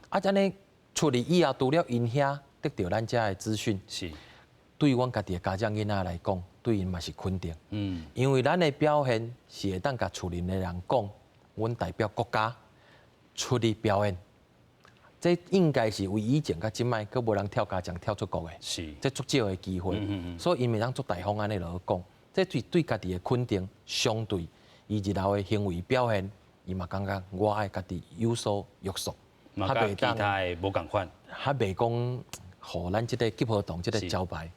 啊，按呢出去以後，除了𪜶遐得著咱遮的資訊，對阮家己的家長囡仔來講，對𪜶嘛是肯定。因為咱的表現是會當共厝裡的人講，阮代表國家出去表演，這應該是為以前佮這擺，閣無人跳家將跳出國的。這足少的機會。所以𪜶會當足大方按呢落去講，這對家己的肯定，相對伊日後的行為表現，伊嘛感覺我愛家己有所約束。嘛佮其他的無仝款。較袂講，予咱這个結合堂這个招牌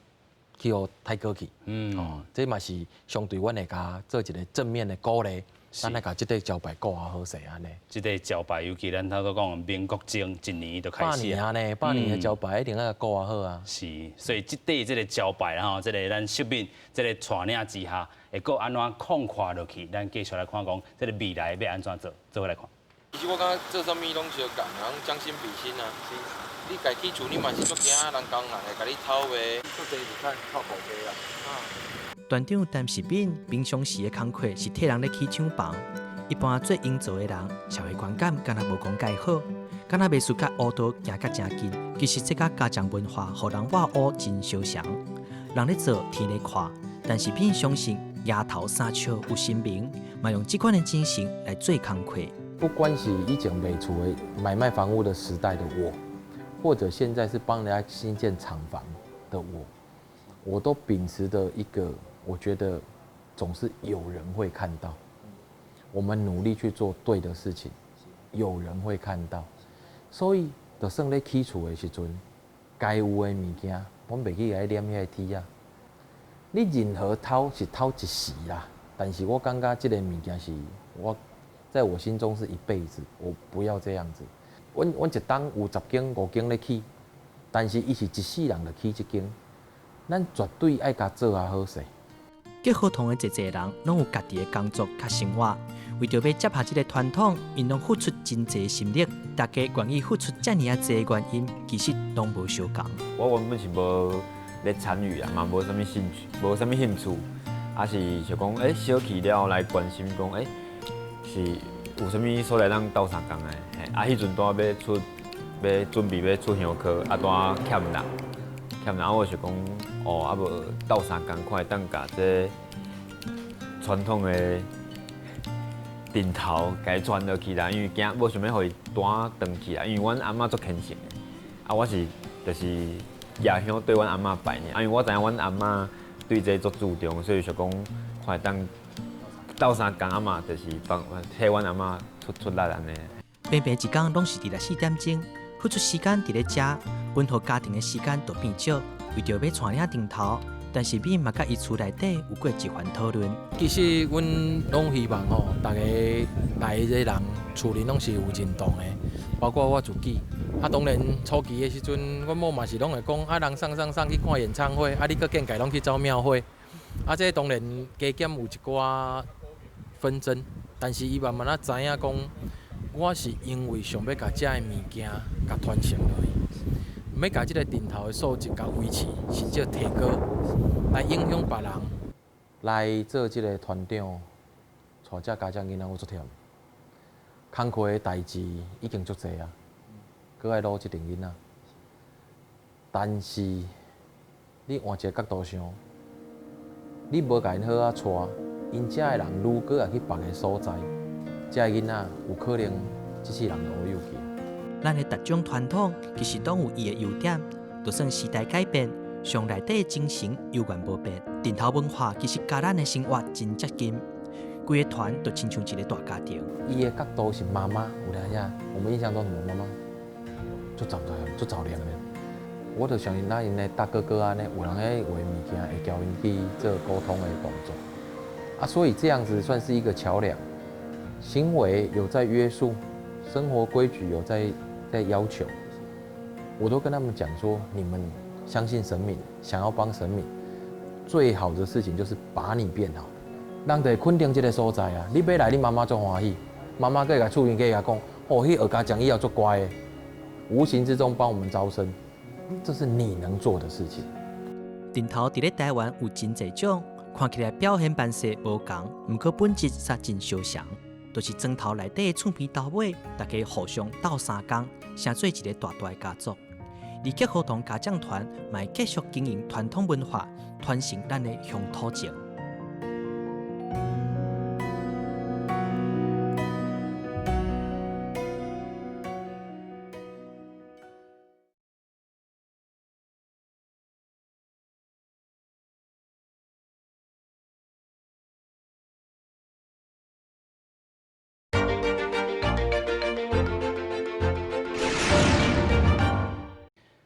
去予抬過去。哦，這嘛是相對阮會共做一個正面的鼓勵，咱來共這个招牌顧好勢按呢。這个招牌，尤其咱頭拄講民國前一年就開始。百年呢，百年的招牌一定愛顧好啊。是，所以這塊這个招牌吼，這个咱秀敏這个帶領之下，會閣按怎擴闊落去？咱繼續來看講，這个未來欲按怎做？做伙來看。其實我感覺做啥物攏相仝，人將心比心啊。你家起厝，你嘛是足驚人工人會共你偷賣。足濟是較靠口碑啦。團長陳世敏平常時的工課是替人咧起廠房，一般做營造的人，社會觀感敢若無講蓋好，敢若袂輸佮烏道行甲誠近。其實這佮家將文化，予人活烏真相像。人咧做，天咧看，但是敏相信額頭三尺有神明，嘛用這款的精神來做工課。不管是以前賣厝的買賣房屋的時代的我，或者現在是幫人家新建廠房的我，我都秉持著一個，我覺得總是有人會看到，我們努力去做對的事情，有人會看到，所以就算咧起厝的時陣，該有的物件，阮袂去共伊粘彼个鐵仔。你任何偷是偷一時啦，但是我感覺這个物件是我在我心中是一輩子，我不要這樣子。阮一冬有十間五間咧起，但是伊是一世人就起這間，咱絕對愛共做啊好勢。結合堂的濟濟人攏有家己的工作佮生活，為著欲接下這个傳統，𪜶攏付出真濟心力。大家願意付出遮爾仔濟原因，其實攏無相仝。我原本是無咧參與啊，嘛無啥物興趣，無啥物興趣，啊是想講，小去了來關心講，是有啥物所在通鬥相共的？嘿，啊，彼陣拄仔欲出，欲準備欲出香區，啊，拄仔欠人，欠人，我想講，哦，啊無鬥相共，看會當共這傳統的陣頭共伊傳落去啦，因為驚無想欲予伊斷斷去啦，因為阮阿嬤足虔誠的，啊，我是就是舉香對阮阿嬤拜爾，啊，因為我知影阮阿嬤對這足注重，所以想講看會當鬥相共阿嬤，就是幫替阮阿嬤出出力按呢。平平一工攏是佇咧4點鐘，付出時間佇咧遮，分予家庭的時間就變少。為著欲帶領陣頭，但是敏嘛佮伊厝內底有過一番討論。其實阮攏希望吼，逐个來的人厝裡攏是有認同的，包括我自己。啊，當然初期的時陣，阮某嘛是攏會講，啊，人送送送去看演唱會，啊，你閣見解攏去走廟會。啊，這當然加減有一寡紛爭，但是伊慢慢仔知影講，我是因為想欲共遮的物件共傳承落去，欲共這个陣頭的素質共維持，甚至提高，來影響別人。來做這个團長，帶這家長囡仔，我足忝。工課的代誌已經足濟啊，閣愛擼這陣囡仔。但是你換一個角度想，你無共𪜶好好帶，𪜶遮的人愈閣會去別个所在，遮的囡仔有可能這世人就烏有去。咱的逐種傳統其實攏有伊的優點，就算時代改變，上內底的精神猶原無變。陣頭文化其實佮咱的生活真接近。規個團就親像一個大家庭。伊的角度是媽媽，有影影，我們印象中什麼媽媽？足雜雜，足雜念的。我就想𪜶𪜶的大哥哥按呢，有人咧畫物件會交𪜶去做溝通的動作。啊，所以這樣子算是一個橋樑，行為有在約束，生活規矩有在要求。我都跟他們講說，你們相信神明，想要幫神明，最好的事情就是把你變好。人就會肯定這個所在啊！你欲來，你媽媽足歡喜，媽媽閣會共厝邊閣會共講，哦，彼學家長以後足乖的，無形之中幫我們招生，這是你能做的事情。陣頭佇咧台灣有真濟種，看起來表現扮勢無仝，毋過本質煞真相像，就是磚頭內底的厝邊頭尾，大家互相鬥相共，成做一個大大的家族。而結合堂家長團嘛會繼續經營傳統文化，傳承咱的鄉土情。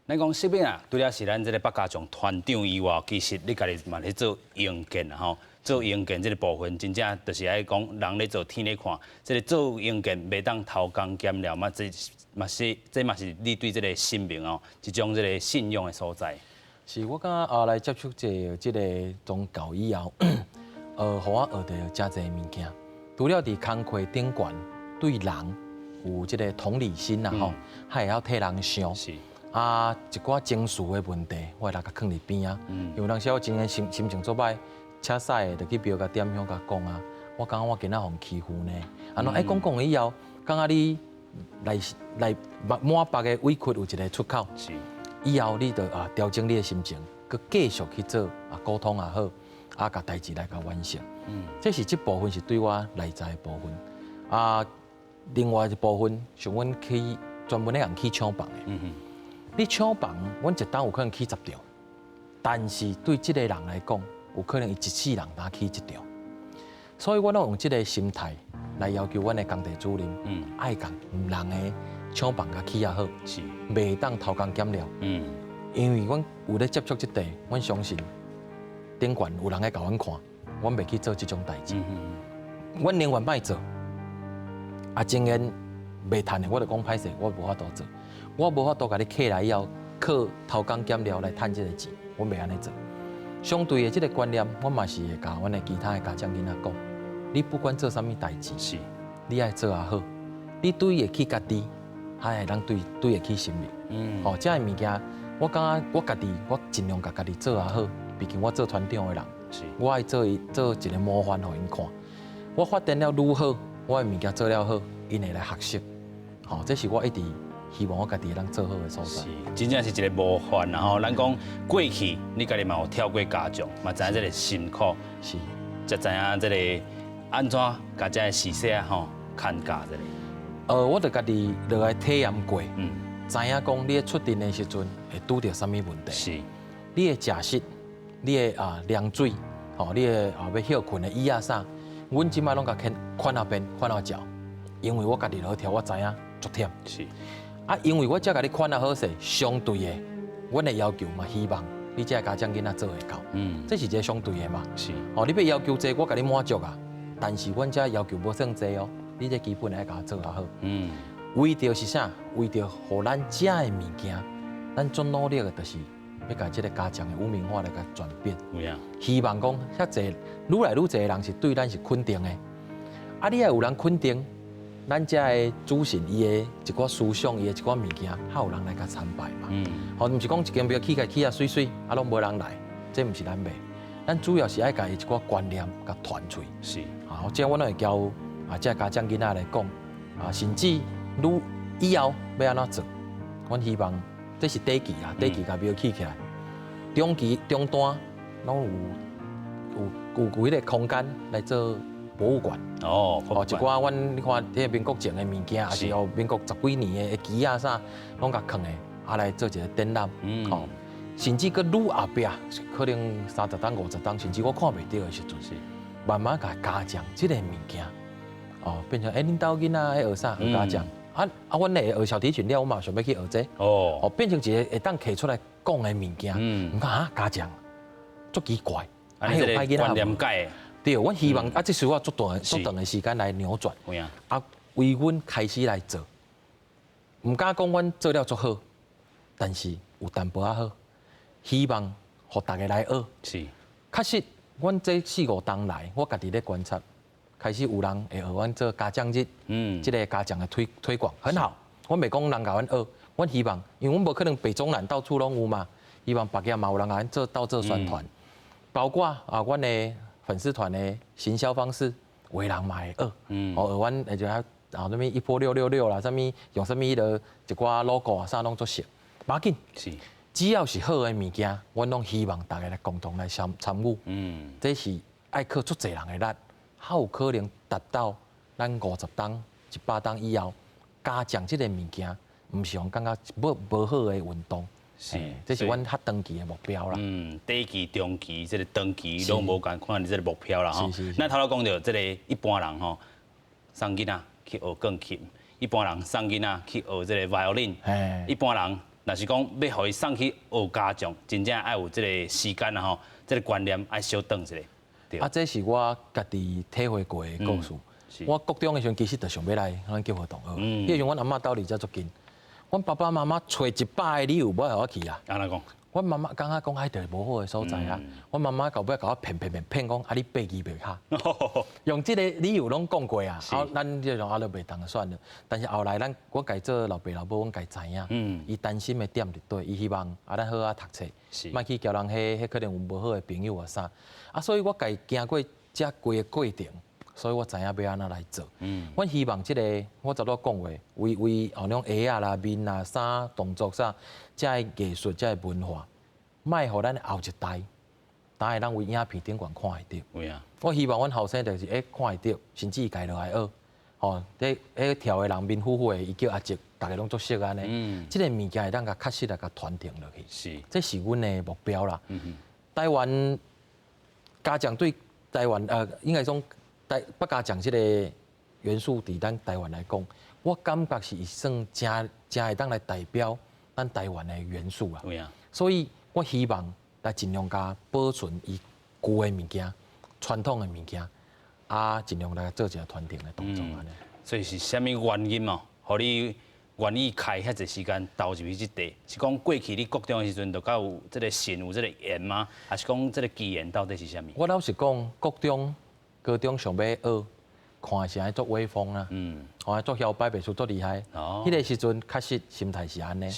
咱講食品啊，除了是咱這個百家將團長以外，其實你家己嘛咧做營建吼，做營建這個部分，真正就是愛講人咧做天咧看，這個做營建袂當偷工減料嘛，這嘛是這嘛是你對這個神明哦一種這個信仰的所在。是我感覺啊來接觸這個宗教以後，予我學著誠濟物件。除了佇工課頂懸對人有這個同理心啦吼，還會曉替人想。是。啊，一寡情緒的問題，我會來共囥佇邊仔。因為有當時我真的心情足歹，車駛的就去廟共點香共講啊。我感覺我今仔予人欺負呢。按怎？講講以後，感覺你內內滿腹的委屈有一個出口。是。以後你就啊調整你的心情，閣繼續去做啊溝通也好，啊共代誌來共完成。這是這部分是對我內在的部分。啊，另外一部分像阮去專門咧共起廠房的。你廠房，阮一冬有可能起十場，但是對這個人來講，有可能伊一世人才起一場。所以，阮攏用這個心態來要求阮的工地主任，愛共人的廠房共起啊好，袂當偷工減料。因為阮有咧接觸這塊，阮相信頂懸有人會共阮看，阮袂去做這種代誌。阮寧願莫做，啊，情願袂趁的，我就講歹勢，我無法度做。我無法度共你客來以後，靠偷工減料來趁這個錢，我袂按呢做。相對的這個觀念，我嘛是會共阮的其他的家長囡仔講：你不管做啥物代誌，你愛做也好，你對得起家己，還會當對得起神明。哦，這个物件，我感覺我家己，我盡量共家己做也好。畢竟我做團長的人，我愛做伊做一個模範予𪜶看。我發展了愈好，我的物件做了好，𪜶會來學習。吼，這是我一直希望我家己會當做好的所在。是，真正是一個模範啦吼。咱講過去，你家己嘛有跳過家將，嘛知影這個辛苦，是，才知影這個按怎共這个時勢啊吼牽教這個。我就家己落來體驗過，知影講你咧出陣的時陣會拄著啥物問題。是，你的食食，你的啊涼水，吼，你的啊欲歇睏的椅仔啥，阮這擺攏共款仔變款仔食，因為我家己落去跳，我知影足忝。是。啊，因為我才共你款仔好勢，相對的，阮的要求嘛，希望你這個家長囡仔做會到。這是一個相對的嘛。是。哦，你欲要求濟，我共你滿足啊。但是阮這要求無算濟哦，你這基本的愛共我做較好。為著是啥？為著予咱這的物件，咱足努力的，就是欲共這個家長的污名化來共轉變。有影。希望講遐濟愈來愈濟的人是對咱是肯定的。啊，你愛有人肯定。咱遮的主神伊的一寡思想，伊的一寡物件，較有人來共參拜嘛。吼，毋是講一間廟起來起啊媠媠，啊攏無人來，這毋是咱賣。咱主要是愛共伊一寡觀念共傳出去。是。啊，這阮攏會教啊，這家長囡仔來講，啊，甚至愈以後欲按怎做，阮希望這是短期啊，短期共廟起起來，中期、中段攏有彼個空間來做博物館。哦，一寡阮你看，彼個民國前的物件，抑是哦民國十幾年的旗仔啥，攏共囥的，啊來做一個展覽。哦，甚至閣愈後壁，可能30冬、50冬，甚至我看袂著的時陣，慢慢共家長這個物件，哦，變成恁兜囡仔咧學啥學家將，啊啊，阮會學小提琴了，我嘛想欲去學這個，哦，變成一個會當提出來講的物件。毋講啊，家將足奇怪，啊，這個觀念改。對，阮希望啊，這需要足長足長的時間來扭轉。啊，為阮開始來做，毋敢講阮做了足好，但是有淡薄仔好，希望予大家來學。確實，阮這四五冬來，我家己咧觀察，開始有人會學阮做家長日，這個家長的推廣很好。我袂講人共阮學，阮希望，因為阮無可能北中南到處攏有嘛，希望別家嘛有人共阮做到做宣傳，包括啊，阮的粉絲團的行銷方式，有的人嘛會學，哦，學阮會就啊，啥物一波666啦，啥物用啥物彼个一寡 logo 啊，啥攏足熟，無要緊，只要是好的物件，阮攏希望大家來共同來參與。這是愛靠足濟人的力，較有可能達到咱50冬、100冬以後，家將這個物件，毋是講感覺無好的運動。是，這是阮較長期的目標啦。嗯，短期、中期、這個長期攏無仝款的這個目標啦吼。咱頭拄講著這個一般人吼，送囡仔去學鋼琴，一般人送囡仔去學這個 violin，一般人若是講欲予伊送去學家將，真正愛有這個時間啦吼，這個觀念愛小轉一下。啊，這是我家己體會過的故事。我國中的時陣，其實就想欲來咱結合同學。彼個時陣，阮阿嬤兜離遮足近。阮爸爸媽媽揣100個理由無愛予我去啊！按怎講？阮媽媽感覺講彼著無好的所在啊。阮媽媽到尾共我騙騙騙騙講啊，你爬字袂較，用這個理由攏講過啊。啊，咱這種啊都袂當算了。但是後來咱我家做老爸老母，阮家知影，伊擔心的點佇佗，伊希望啊咱好好讀冊，莫去交人彼彼可能有無好的朋友啊啥。啊，所以我家經過這規个過程。所以我知影欲按怎來做。阮希望這個，我頭拄講過，為為哦，種鞋仔啦、面啦、衫、動作啥，這个藝術、這个文化，莫予咱後一代，當會當為影片頂懸看會著。我希望阮後生就是會看會著，甚至伊家落來學。吼，彼彼跳的人面虎虎的，伊叫阿叔，逐家攏足熟按呢。這个物件會當共確實來共傳承落去。這是阮的目標啦。台灣家長對台灣應該講。台北家將這個元素，佇咱台灣來講，我感覺是算誠誠會當來代表咱台灣的元素啊。所以我希望來盡量共保存伊舊的物件、傳統的物件，啊，盡量來做一個傳承的動作按呢。所以是啥物原因哦，予你願意開遐濟時間投入去這塊？是講過去你國中的時陣就佮有這個神有這個緣嗎？還是講這個機緣到底是啥物？我老實講，國中、高中想欲學，看是按呢足威風啦，看足囂擺，袂輸足厲害。彼個時陣確實心態是按呢。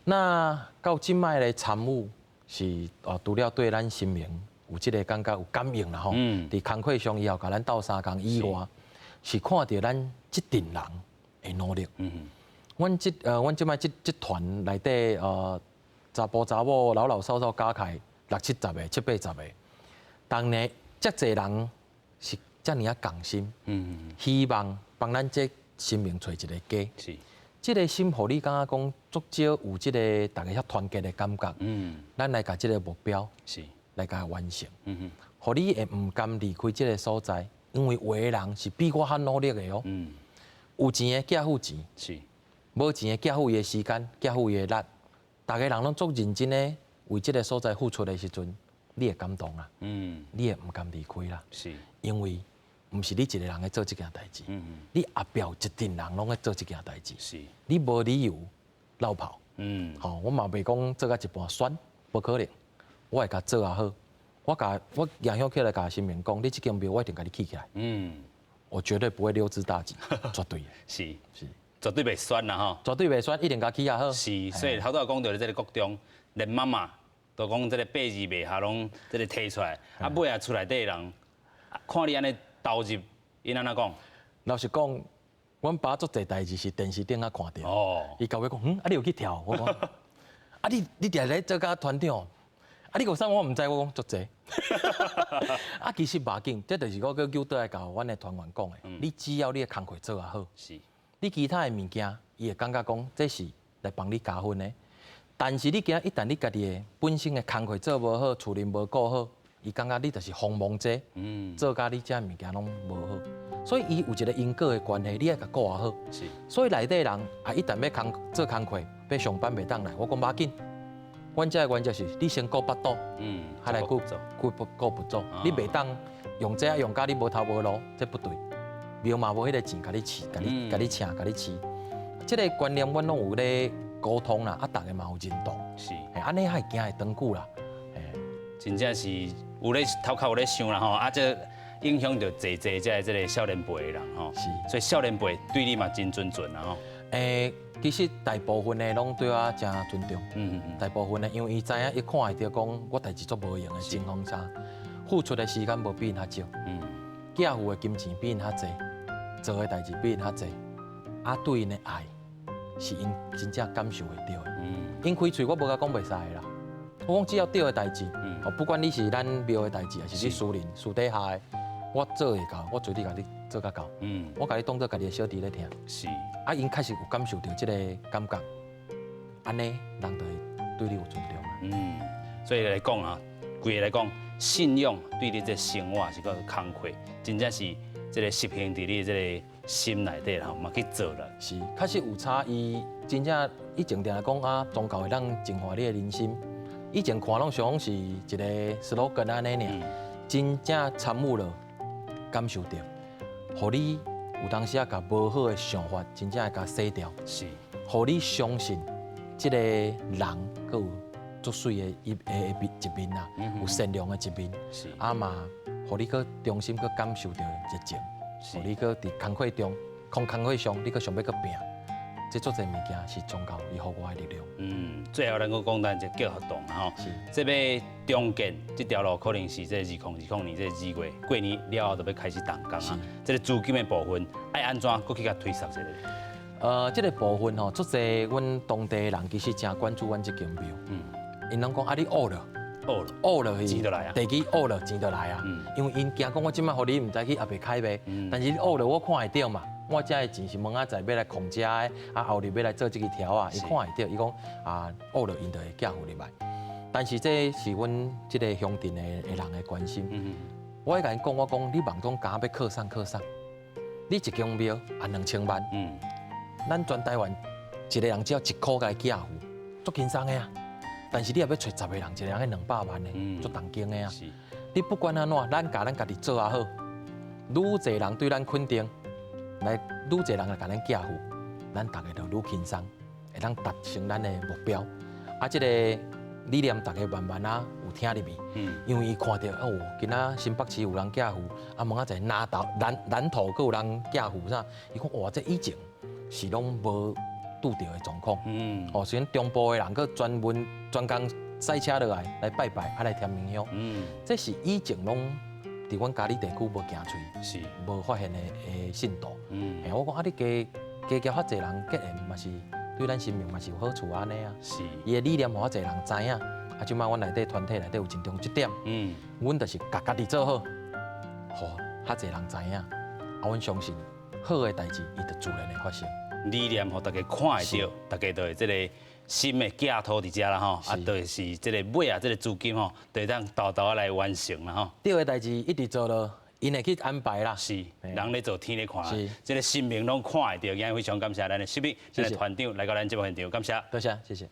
那到這擺來參與，是哦，除了對咱神明有這個感覺有感應啦吼。佇工課上以後，共咱鬥相共以外，是看著咱這陣人的努力。阮這擺這這團內底查埔查某老老少少加起來六七十個、七八十個，當年遮濟人是遮爾仔仝心，希望幫咱這神明揣一个家。這个心予你感覺講足少有這个大家遐團結的感覺。咱來共這个目標來共完成。予你會毋甘離開這个所在，因為有的人是比我較努力的哦。有錢的寄付錢。無錢的寄付伊的時間，寄付伊的力，逐個人攏足認真的為這个所在付出的時陣，你會感動啦。你會毋甘離開啦。因為毋是你一個人咧做這件代誌，你後壁有一陣人攏咧做這件代誌。你無理由落跑。吼，我嘛袂講做到一半選，無可能。我會共做也好，我共我舉手起來共神明講，你這間廟我一定共你起起來。我絕對不會溜之大吉，絕對。絕對袂選啦吼，絕對袂選，一定共起也好。是，所以頭拄仔講著這個國中，連媽媽都講這個爬字袂曉攏這個提出來，啊尾仔厝內底人看你按呢投入，𪜶按怎講？老實講，阮爸足濟代誌是電視頂仔看著。伊到尾講，啊你有去跳？我講，啊你你定咧做甲團長，啊你有啥我毋知，我講足濟。啊其實無要緊，這就是我閣叫倒來共阮的團員講的。你只要你的工課做也好。你其他的物件，伊會感覺講這是來幫你加分的。但是你今仔一旦你家己的本身的工課做無好，厝裡無顧好，伊感覺你就是幫忙這，做甲你這物件攏無好，所以伊有一個因果的關係，你愛共顧好。所以內底人啊，一旦欲工做工課，欲上班袂當來，我講無要緊。阮這個原則是，你先顧腹肚，才來顧顧顧佛祖。你袂當用這用甲你無頭無路，這不對。廟嘛無彼個錢共你飼，共你共你請，共你飼。這個觀念阮攏有咧溝通啦，啊，逐家嘛有認同。按呢才會行會長久啦。真正是有咧頭殼有咧想啦吼，啊，這影響著濟濟這個少年輩的人吼。所以少年輩對你嘛真尊重啦吼。其實大部分的攏對我誠尊重。大部分的，因為伊知影伊看會著講，我代誌足無閒的情況下，付出的時間無比𪜶較少。寄付的金錢比𪜶較濟，做的代誌比𪜶較濟，啊，對𪜶的愛是𪜶真正感受會著的。𪜶開喙我無共講袂使的啦。我講只要對的代誌，哦，不管你是咱廟的代誌，還是你私人私底下的，我做會到，我絕對共你做甲到。我共你當做家己的小弟咧疼。啊，𪜶確實有感受著這個感覺，按呢人就會對你有尊重。所以來講啊，規个來講，信仰對你這生活是個工課，真正是這個實行佇你這個心內底吼，嘛去做啦。是，確實有差。伊真正以前定定講啊，宗教會當淨化你的人心。以前看攏想講是一個 slogan 按呢爾，真正參與了，感受著，予你有當時啊，共無好的想法真正會共洗掉。予你相信這個人閣有足媠的一的一面啊，有善良的一面。啊嘛，予你閣重新閣感受著熱情，予你閣佇工課中，講工課上，你閣想欲閣拼。這足濟物件是宗教伊予我的力量。最後咱閣講咱這個活動吼，這欲重建這條路可能是這2020年這2月過年了後就欲開始動工啊。這個資金的部分愛按怎閣去共推捒一下？這個部分吼，足濟阮當地的人其實誠關注阮這間廟。𪜶攏講啊，你挖了，挖了，挖落去，錢就來啊。地基挖了，錢就來啊。因為𪜶驚講我這擺予你毋知去也袂開袂，但是你挖落我看會著嘛。我這的錢是明仔載欲來控這的，啊後日欲來做這個條仔，伊看會著，伊講啊挖落𪜶就會寄付入來。但是這是阮這個鄉鎮的人的關心。我會共𪜶講，我講你網中敢欲靠摠靠摠，你一間廟啊2000萬，咱全台灣一個人只要1箍共伊寄付，足輕鬆的啊。但是你若欲揣10個人，一個人愛200萬的，足重金的啊。你不管按怎，咱共咱家己做也好，愈濟人對咱肯定，來愈濟人來共咱寄付，咱逐家就愈輕鬆，會當達成咱的目標。啊，這個理念逐家慢慢仔有聽入去，因為伊看著哦，今仔新北市有人寄付，啊，明仔載南投南南投閣有人寄付啥？伊講哇，這以前是攏無拄著的狀況。哦，雖然中部的人閣專門專工駛車落來來拜拜，啊來添明香。這是以前攏佇阮佳里地區無行喙，無發現的信徒。我講啊，你加加交較濟人結緣嘛是對咱生命嘛是有好處按呢啊。伊的理念予較濟人知影。啊，這擺阮內底團體內底有真重這點。阮就是共家己做好，予較濟人知影。啊，阮相信好的代誌，伊就自然會發生。理念予大家看會著，大家就會這個心的寄託佇遮啦吼，啊，就是這個尾啊，這個資金吼，就會當沓沓來完成啦吼。對的代誌一直做落，𪜶會去安排啦。是，人咧做天咧看，這個神明攏看會著。今日非常感謝咱的攝影，咱的團長來到咱節目現場，感謝。多謝，謝謝。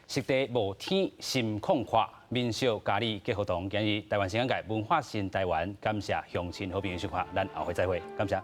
實地無天心曠闊，民俗嘉里結活動，今日台灣新眼界文化新台灣，感謝鄉親好朋友收看，咱後回再會，感謝。